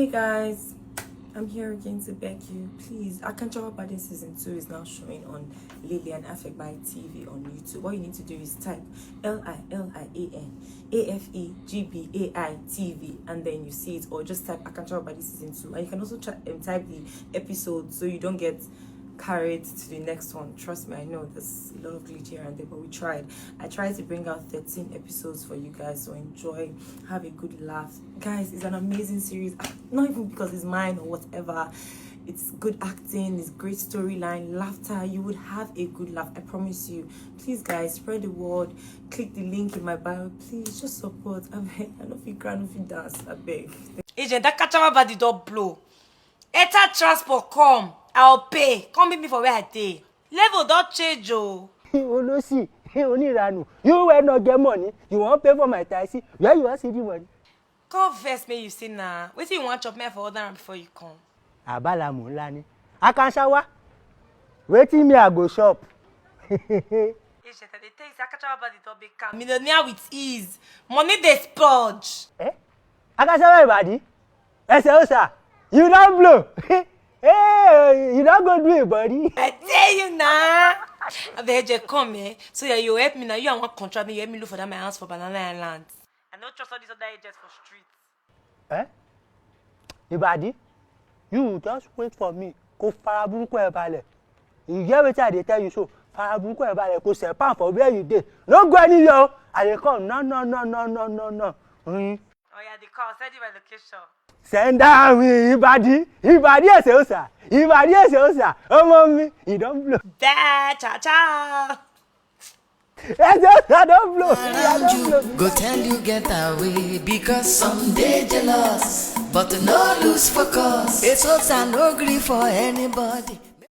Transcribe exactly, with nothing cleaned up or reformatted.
Hey guys, I'm here again to beg you, please. Akanchawa Badi season two is now showing on Lillian Afegbai T V on YouTube. All you need to do is type L I L I A N A F E G B A I T V, and then you see it, or just type Akanchawa Badi season two. And you can also try, um, type the episode so you don't get carried to the next one. Trust me, I know there's a lot of glitch here and there, but we tried. I tried to bring out thirteen episodes for you guys, so enjoy, have a good laugh. Guys, it's an amazing series. Ah, not even because it's mine or whatever. It's good acting, it's great storyline, laughter. You would have a good laugh, I promise you. Please, guys, spread the word. Click the link in my bio. Please just support. I beg. I no fit cry, I no fit dance. I beg. Agent, that catch our body don't blow. Enter transport, come. I'll pay. Come meet me for where I dey. Level don't change, oh. Olosi, Oniranu, you wey no get money, you wan pay for my taxi, where you wan see the money? Come first, make you see now. Wetin you wan chop, make I for order am before you come. Abalamu ńlá ni. Akanṣawa, wetin me I go chop? Agent, I dey tell you say Akachawa body don make am millionaire with ease. Money dey splurge. Akanṣawa Ibadi, ẹsẹ̀ ó sà, you don blow. Hey, you don go do a body. I tell you now. Abeg, Eje, come, eh. So yeah, you help me now. You and one contract me, you help me look for that my house for Banana Island. I no trust all these other agents for street. Eh? Ibadi, you just wait for me. Kò fara burúkú ẹ balẹ̀. You hear wetin I dey tell you so? Fara burúkú ẹ balẹ̀. Kò sẹ̀ pan for where you dey. No go anywhere o. I dey come. No, no, no, no, no, no, no. Mm. Oh yeah, the call. Send you my location. Send down Ibadi. Ibadi ẹsẹ̀ ó sà. Ibadi ẹsẹ̀ ó sà. Ọmọ mi, you don blow. Da cha cha. Ẹsẹ̀ ó sà don blow. Ibadi don blow. Go tell you get away because some dey jealous, but no lose focus. It's hopes and no gree for anybody.